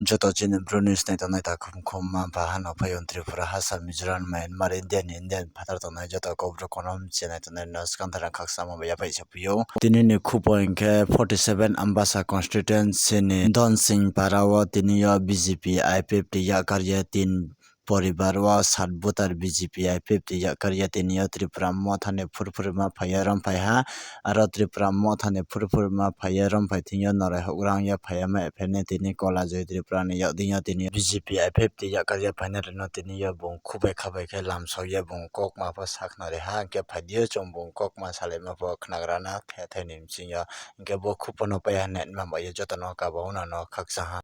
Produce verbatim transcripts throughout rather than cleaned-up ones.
Joto chini bru news nai tongnai takhum khum ma bahan no phaio Tripura hasa Mizoram Myanmar India ni Indian phatar tongnai joto kok bru kono chini tongnai no swkang thara khaksa ma ya pai sapio. Tini ni khupo hinkhe forty seven Ambasa constituency ni Donsing para o tini o B J P I P F T yakarya tin poribar o sat voter B J P I P F T yakarya tini o Tripura motha ni phurphurima phaiya romphai ha. Aro Tripura motha ni phurphurima phaiya romphai thwngya norai hugrang ya phaiya ma F N A tini Kola Joy Tripura ni yakding ya tini B J P I P F T yakarya phaina rwno tini ya bung khubai khabai khe lamsok ya bung kokma pho sakhnari ha. Hwnkhe phaidiyo chwng bung kokma salaima pho khnagrana the the ni bisingya. Hwnkhe bo khupo no paiya net ma bai ya jotono kaba unano khaksa ha.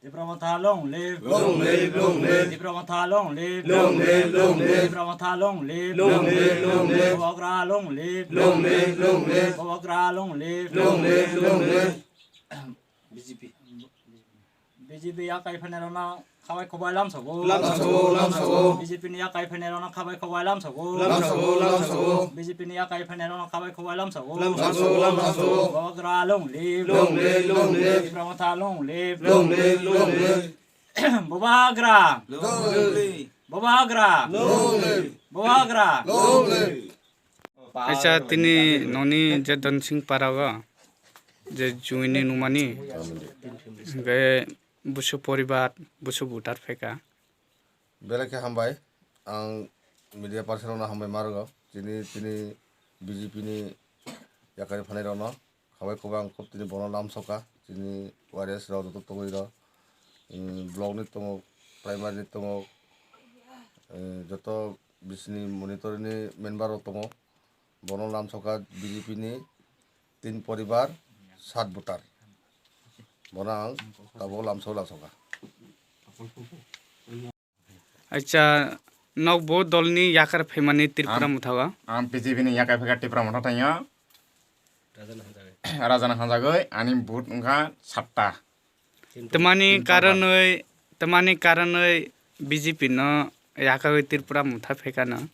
Tipra Motha long live. Long live, long live. Tipra Motha long live. Long live, long live. Tipra Motha long live. Long live, long live. Bubagra long live. Long live, long live. Bubagra long live. Long live, long live. B J P. B J P yakai phainairokno khabai khobai lamsogo. Lamsogo, lamsogo. B J P ni yakai phainairokno khabai khobai lamsogo. Lamsogo, lamsogo. B J P ni yakai phainairokno khabai khobai lamsogo. Lamsogo, lamsogo. Bubagra long live. Long live, long live. Tipra Motha long live. Long live, long live. Bubagra. Long live. Bubagra. Long live. Bubagra. Long live. Acha tini noni je Donsing para o je juini numani hwnkhe busu poribar busu voter phaikha. Belai khe hambai, ang media person rokno hambai ma rwgo. Chini, chini B J P ni yakarwi phanai rokno khabai khobang khub tini bono lamsoka. Chini warriors rok joto tongwi rok, em, block ni tongo, primary ni tongo, em, joto bisini monitor ni member rok tongo. Bono lamsoka B J P ni tin poribar sat voter. Bono ang tabuk lamsok lamsoka. Acha, nok bo dol ni yakar phaimani Tripura Motha o? Ang B J P ni yakar phaikha Tripura Motha thango. Raja na hanjagwi ani vote wngkha satta. Tamani karonwi, tamani karonwi B J P no yakarwi Tripura Motha phaikha no?